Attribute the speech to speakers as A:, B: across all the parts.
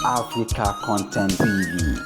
A: Africa Content TV.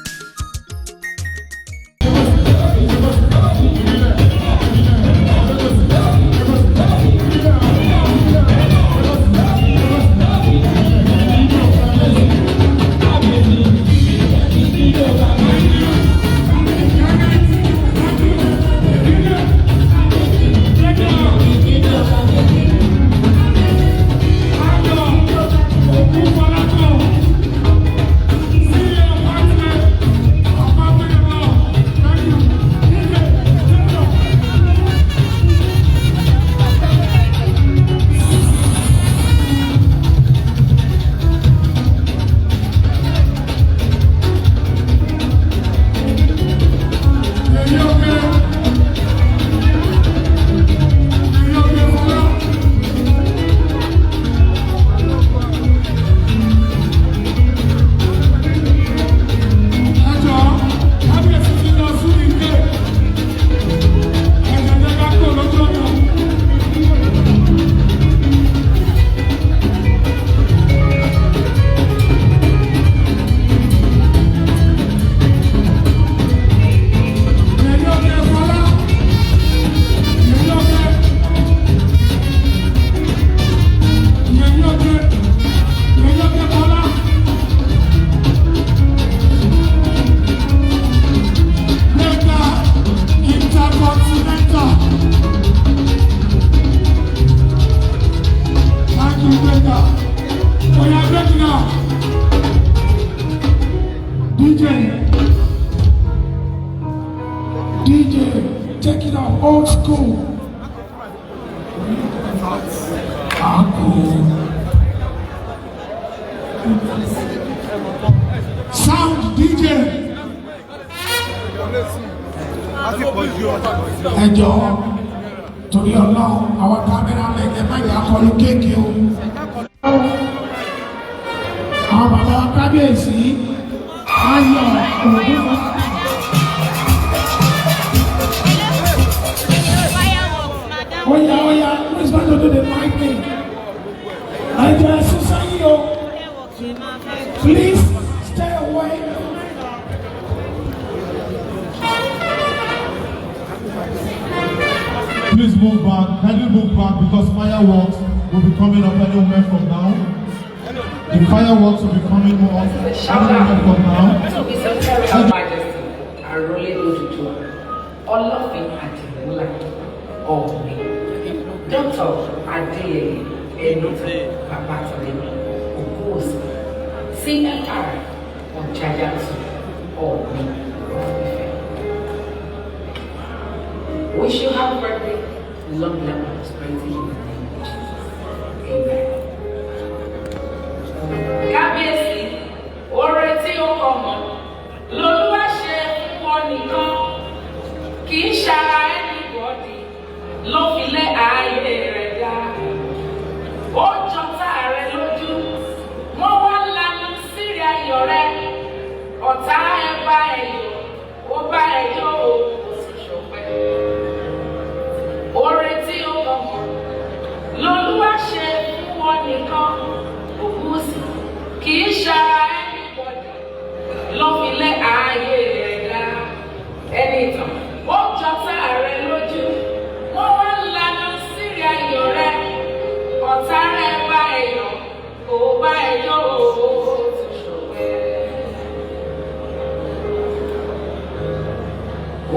B: DJ, DJ, take it out old school. Aku. Sound DJ. Ẹ jọ̀ọ́, torí Ọlọ́run, àwọn kámẹ́rà lẹ́gẹ̀ẹ́ má yà kọlu kéèkì o. Àwọn bàbá wa kábíyèsí, ayọ̀ ògùn.
C: Fireworks, madam.
B: Oya oya, who is going to do the lightning? Ẹ jẹ́ sísá yìí o.
C: Fireworks, ṣe máa fẹ́.
B: Please stay away.
D: Please move back, kindly move back because fireworks will be coming up any moment from now. The fireworks will be coming up any moment from now.
E: To His Imperial Majesty, Arole Oduduwa, Olofin Adimula, Ooni, Dr. Adeyeye Enitan Babatunde Ogunwusi, CFR Ọ̀jájá II, Ooni of Ife. Wish you happy birthday, long life and prosperity in the name of Jesus. Amen. Kábíyèsí, oore tí ó kọ mọ́ lolúwa ṣe fún ọ nìkan, kì í ṣara anybody ló fi lé ààyè rẹ̀ dá. Ó jọta rẹ lójú, wọ́n wá lanu sírí ayọ̀ rẹ, ọ̀tá ẹ bá ẹ yọ̀, ó bá ẹ yọ̀ ó sì ṣọpẹ́. Oore tí ó kọ mọ́ lolúwa ṣe fún ọ nìkan, Ògúnwùsì, kì í ṣara anybody ló fi lé ààyè rẹ̀ dá. Ẹni ìtàn, ó jọta rẹ lójú, wọ́n wá lanu sírí ayọ̀ rẹ, ọ̀tá rẹ bá ẹ yọ̀, kò bá ẹ yọ̀ ó tún ṣọpẹ́.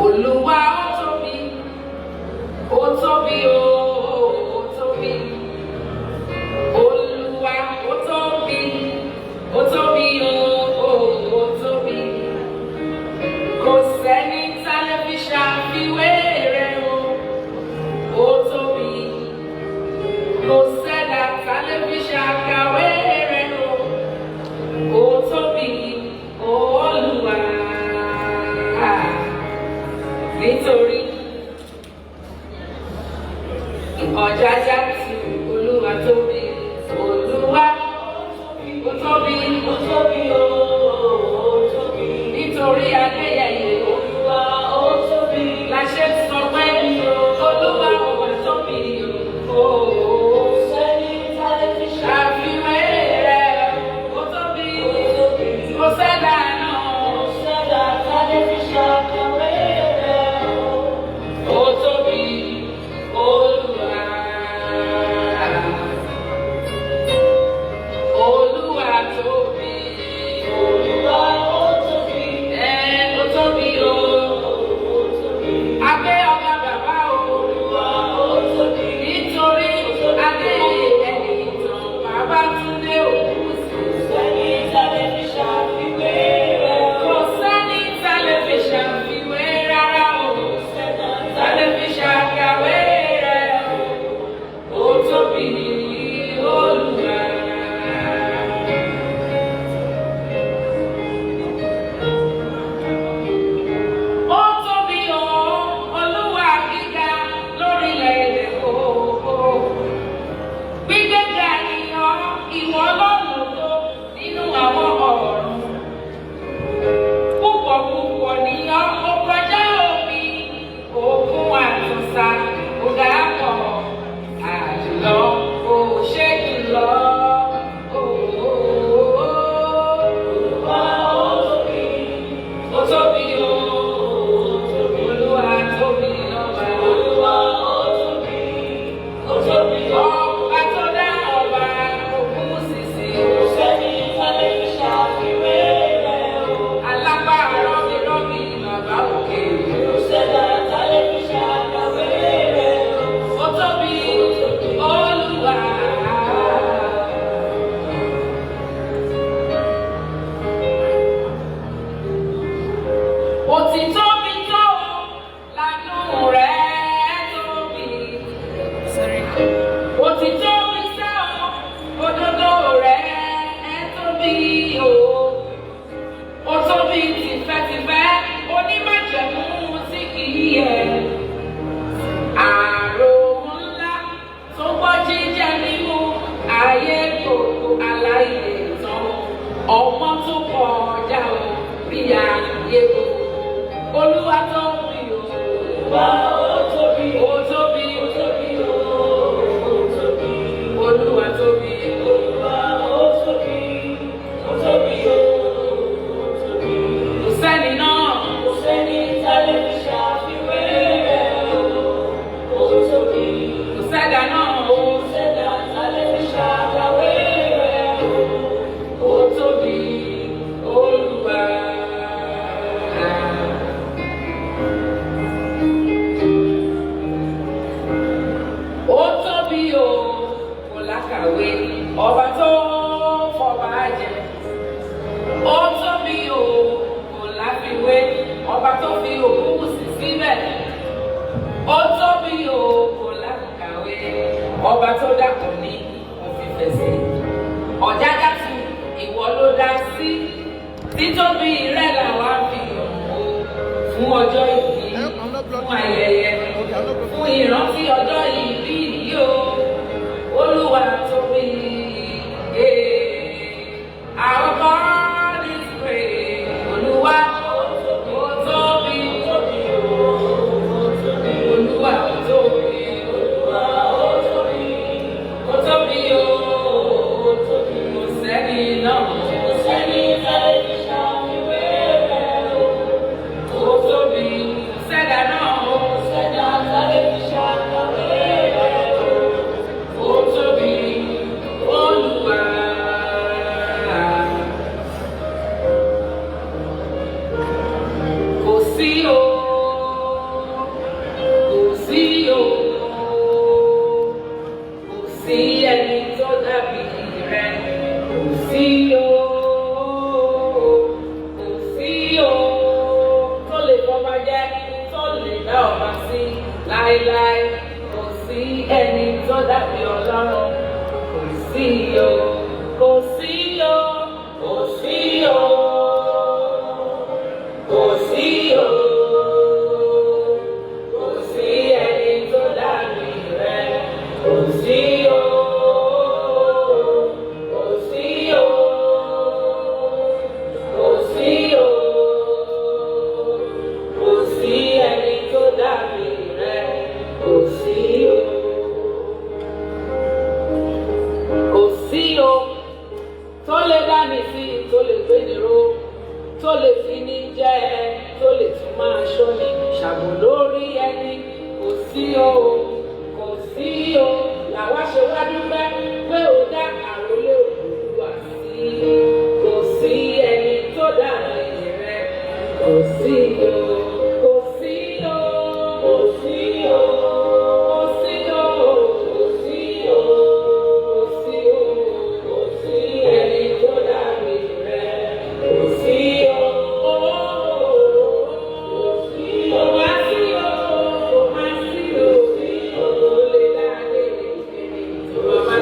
E: Olúwa ó tóbi, ó tóbi ó, ó tóbi. Olúwa ó tóbi, ó Ọmọ tó kọjá o, bí ayé o. Olúwa tó bí o. Olúwa ó tóbi. Ó tóbi. Ó tóbi o. Ó tóbi. Olúwa tóbi. Olúwa ó tóbi. Ó tóbi o. Ó tóbi. Kò sẹ́ni náà. Kò sẹ́ni tá lè fi ṣàfiwé rẹ̀ o. Ó tóbi. Kò sẹ́dá náà o. Kò sẹ́dá tá lè fi ṣàkàwé rẹ̀ o. Ó tóbi. Olúwa. Ó tóbi o, kò lákàwé, ọba tó fọba jẹ. Ó tóbi o, kò láfiwé, ọba tó fi Ògúnwùsì síbẹ̀. Ó tóbi o, kò lákàwé, ọba tó dàpọ̀ ní òfìfẹ́ sí. Ọ̀jájá tu ìwọ ló dá sí. Títóbi rẹ̀ làwa fi hàn o fún ọjọ́ ìbí, fún ayẹyẹ, fún ìrántí ọjọ́ ìbí yìí o. Olúwa tóbi. Yeah. Our God is great. Olúwa ó tóbi. Olúwa ó tóbi. Olúwa ó tóbi. Ó tóbi o. Kò sẹ́ni náà. Kò sẹ́ni tá lè fi ṣàfiwé rẹ̀ o. Ó tóbi. Kò sẹ́dá náà o. Kò sẹ́dá tá lè fi ṣàkàwé rẹ̀ o. Ó tóbi. Olúwa. Kò sí o. Kò sí o. Kò sí ẹni tó dàbí rẹ. Kò sí o. Kò sí o. Tó lè fọba jẹ́, tó lè dá ọba sí láéláé. Kò sí ẹni tó dàbí Ọlọ́run. Kò sí o. Kò sí o. Kò sí o. Kò sí o. Kò sí ẹni tó dàbí rẹ. Kò sí o. Kò sí o. Kò sí o. Kò sí ẹni tó dàbí rẹ. Kò sí o. Kò sí o. Tó lè dání sí, tó lè gbé ní ró, tó lè fi ní jẹ́ ẹ, tó lè tún máa ṣọ́ni, ṣàbò lórí ẹni. Kò sí o, kò sí o. Làwa ṣe wá dúpẹ́ pé ó dá àrólé Òdùdúwà sí. Kò sí ẹni tó dàbí rẹ. Kò sí o, kò sí o, kò sí o, kò sí o, kò sí o, kò sí o, kò sí ẹni tó dàbí rẹ. Kò sí o, kò sí o, kò má sí o, kò má sí o, kò lè dá lé tó bá má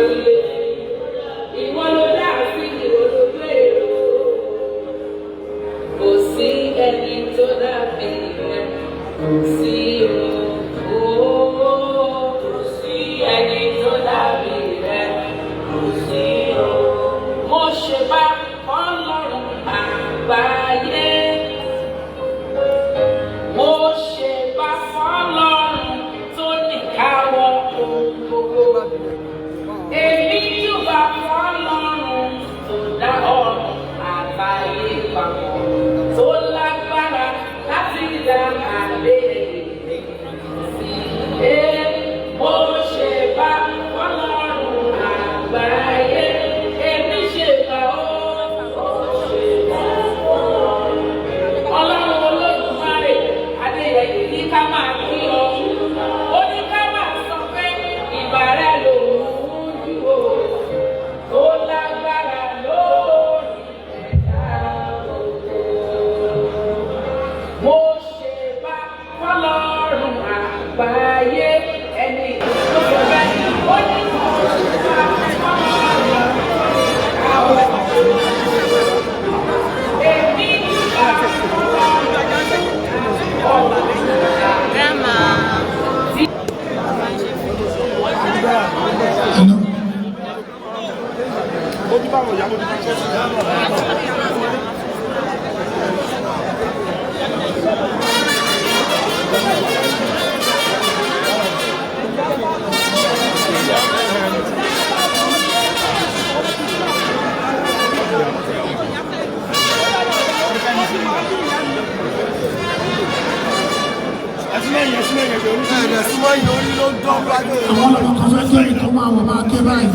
B: Àwọn ọmọ kan fẹ́ jẹ́ ìtọ́ máa wọ̀ máa ké báyìí.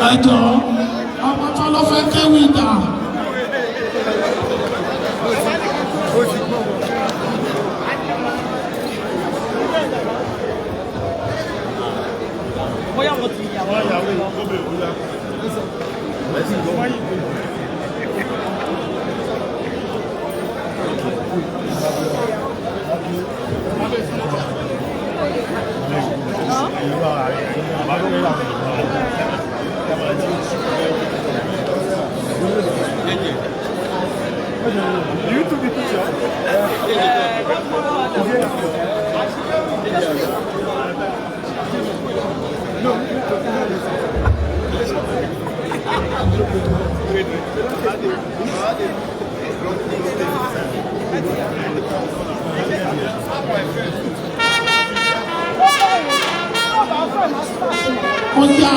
B: Ẹ jọ̀ọ́, ọmọ tó ló fẹ́ kéwì dà. Ó yá.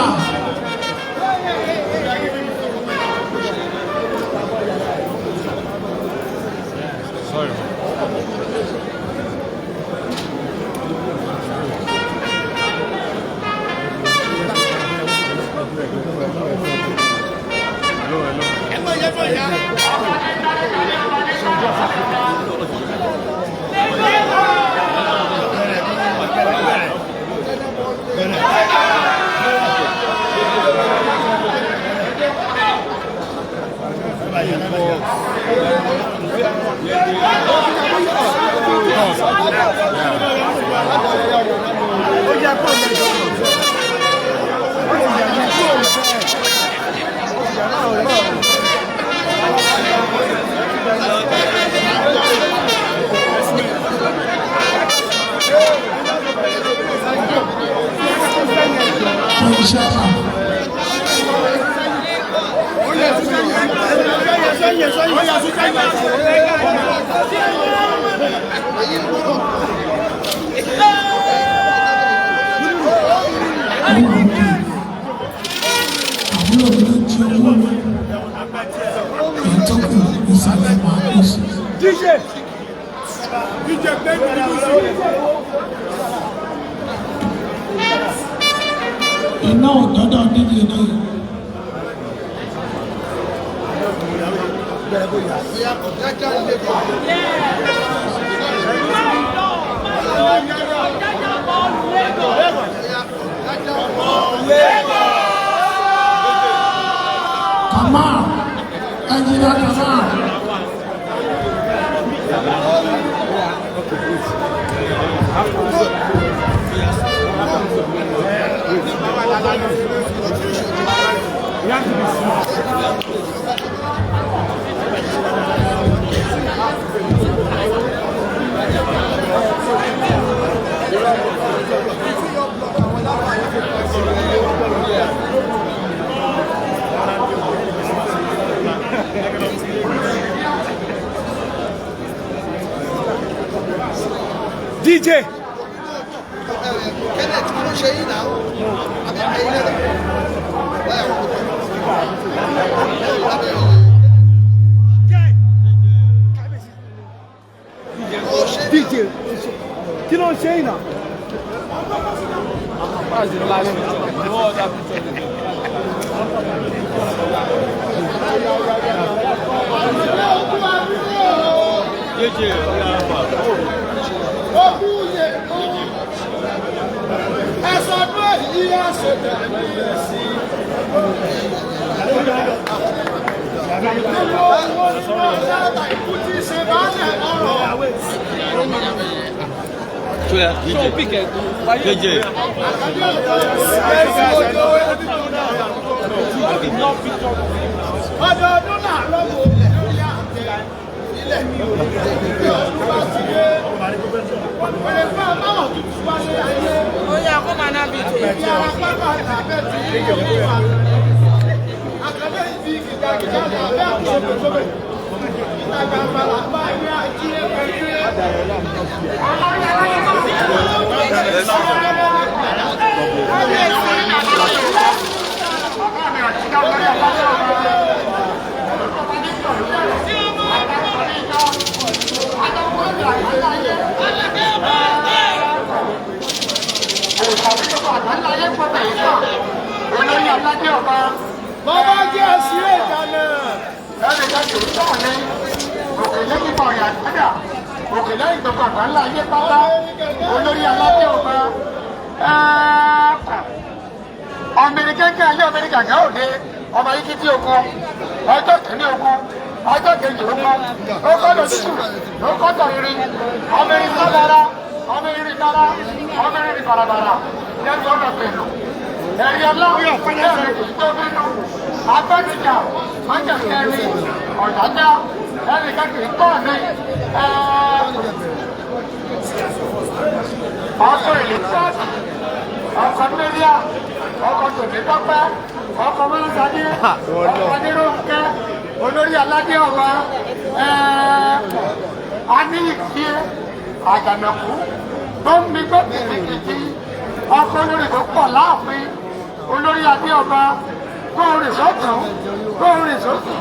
B: Fún iṣẹ́ náà. Àbúrò mi ló jí owó mi. Èyí tó kù ìsàlẹ̀ máa kú sí.
F: DJ DJ play the music.
B: Iná ò dọ́dọ̀ nídìí iná yìí. Kamal, Engineer Kamal.
F: DJ.
G: Kenneth, kí ló ṣe yín náà? Àbí ẹ̀yin lẹ́nu?
F: DJ. Kí ló ń ṣe yín náà?
H: JJ.
G: Ọdọọdún là lọ́wọ́ ilẹ̀ mi ò bí ọdún bá ti dé. Pẹ̀lẹ́ fún àbáwọ̀ tuntun wá sí ayé.
C: Ó yá kó máa ná bí tè.
G: Ìdí ara pápá làbẹ́ ti rí ìlú wa. Àkàndé ìdí kìjàkìjà làbẹ́ àtòsóbèsóbè. Ìta gbangba làbá ilé ajílẹ̀ pẹ̀lú. Bàbá jẹ́ àṣírí ìdáná.
I: Òkè lẹ́yìn gbogbo àgbà ńlá ayé pátá, olórí aládé ọba ẹ̀ẹ́kọ̀. Ọmọ erikẹ́kẹ́ ayé ọmọ erikàkẹ́ òde, ọmọ ayé títí ogun, ọjọ́ kìíní ogun, ọjọ́ kejì ogun, ó kọ́ lọ tútù, ó kọ́ tọ̀ irin, ọmọ erin sálára, ọmọ erin dára, ọmọ erin bàràbàrà, lẹ́nu ọ̀nà pẹ̀lú. Ẹ̀rí ọlá, ẹ̀rí kìí tó bínú, agbẹ́nijà, májàkẹ́rin, ọ̀dájá, ẹnì kan kìí tọ̀ ní ọkọ̀ ìlú ọkọ̀ mẹ́ríà, ọkọ̀ tòmítọ́pẹ́, ọkọ̀ mọ́lásádé, ọkọ̀ adéròǹkẹ́, olórí aládé ọba aníyìkíé àjànàkú tó ń mi gbọ́ kìtìkìtì, ọkọ̀ olórí tó pọ̀ láàfin, olórí adé ọba, kó rìn sọ́tún, kó rìn sósì.